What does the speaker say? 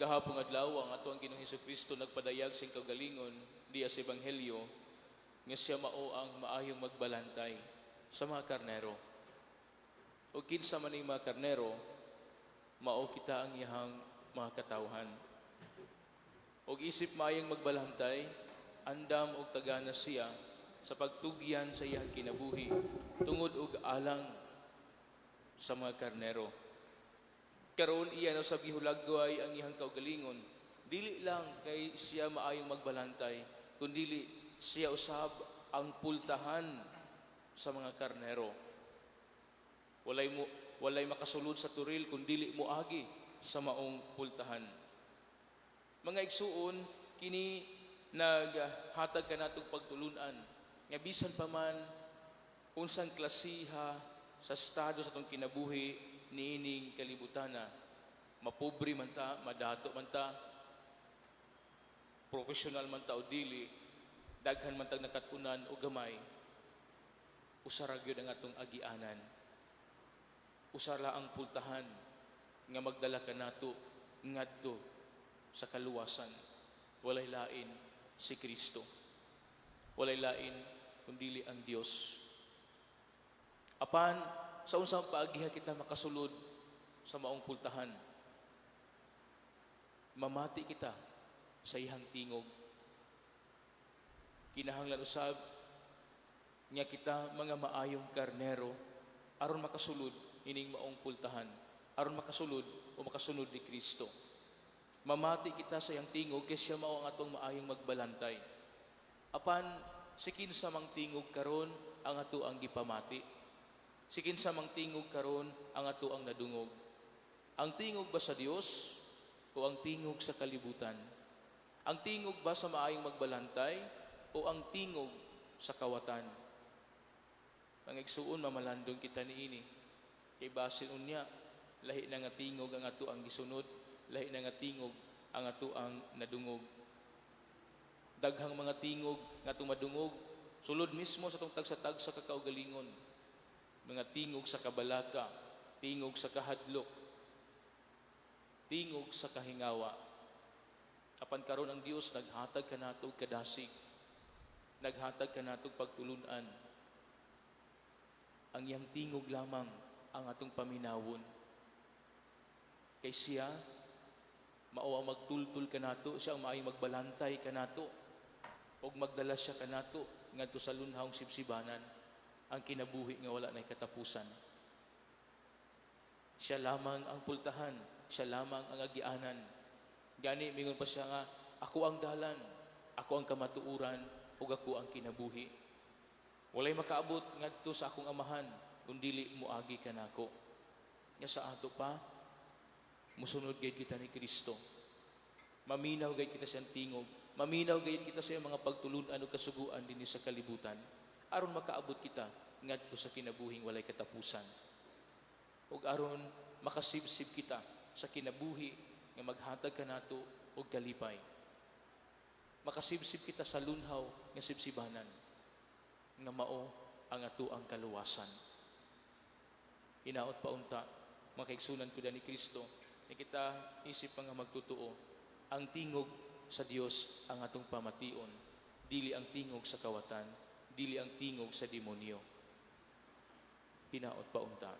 Kagahapon adlaw, ang ato ang Ginoong Kristo nagpadayag sa kaugalingon diya sa Ebanghelyo nga siya mao ang maayong magbalantay sa mga karnero. O kinsa man ning mga karnero, mao kita ang iyahang mga katawhan. Og isip maayong magbalantay, andam og tagana siya sa pagtugyan sa iyang kinabuhi tungod og alang sa mga karnero. Karon, iya na usab gihulagway ang iyang kaugalingon. Dili lang kay siya maayong magbalantay, kundili siya usab ang pultahan sa mga karnero. Walay makasulod sa turil kung dili moagi sa maong pultahan. Mga igsuon, kini naghatag kanatong pagtulunan nga bisan pa man unsang klasiha sa estado sa atong kinabuhi niining kalibutana, mapobre man ta, madato man ta, profesional man ta o dili, daghan man tag nakat-unan o gamay, usa ra gyud ang atong agianan. Usa ra ang pultahan nga magdala kanato ngadto sa kaluwasan. Walay lain, si Kristo. Walay lain kundili ang Dios. Apan sa unsang paagiha kita makasulod sa maong pultahan? Mamati kita sa iyang tingog. Kinahanglan usab nga kita mga maayong karnero aron makasulod ining maong pultahan, aron makasulod o makasunod ni Kristo. Mamati kita sa iyang tingog kay siya mao ang atong maayong magbalantay. Apan si kinsa mang tingog karon ang ato ang gipamati? Si kinsa mang tingog karon ang ato ang nadungog? Ang tingog ba sa Dios o ang tingog sa kalibutan? Ang tingog ba sa maayong magbalantay o ang tingog sa kawatan? Mga igsuon, mamalandong kita niini. Kay basin unya, lahi na nga tingog ang ato ang gisunod, lahi na nga tingog ang ato ang nadungog. Daghang mga tingog nga atong madungog, sulod mismo sa atong tagsa-tagsa ka kaugalingon. Mga tingog sa kabalaka, tingog sa kahadlok, tingog sa kahingawa. Apan karon ang Dios naghatag kanato og kadasig. Naghatag kanato og pagtulunan. Ang iyang tingog lamang ang atong paminawon. Kay siya mao ang magtultol kanato, siya ang maayong magbalantay kanato, ug magdala siya kanato ngadto sa lunhawng sibsibanan, ang kinabuhi nga wala nay katapusan. Siya lamang ang pultahan, siya lamang ang agianan. Gani mingon pa siya nga, "Ako ang dalan, ako ang kamatuoran, ug ako ang kinabuhi. Walay makaabot ngadto sa akong Amahan kung dili moagi kanako." Nga sa ato pa, musunod gayud kita ni Kristo. Maminaw gayud kita siyang tingog. Maminaw gayud kita sa iyang mga pagtulunan ug kasuguan dinhi sa kalibutan aron makaabot kita ngadto sa kinabuhing walay katapusan. Ug aron makasibsib kita sa kinabuhi nga maghatag kanato og kalipay. Makasibsib kita sa lunhaw nga sibsibanan nga mao ang ato ang kaluwasan. Hinaot pa unta, mga kaigsunan ko ni Kristo, nga kita isip mga magtutuo, ang tingog sa Dios ang atong pamation, dili ang tingog sa kawatan, dili ang tingog sa demonyo. Hinaot pa unta.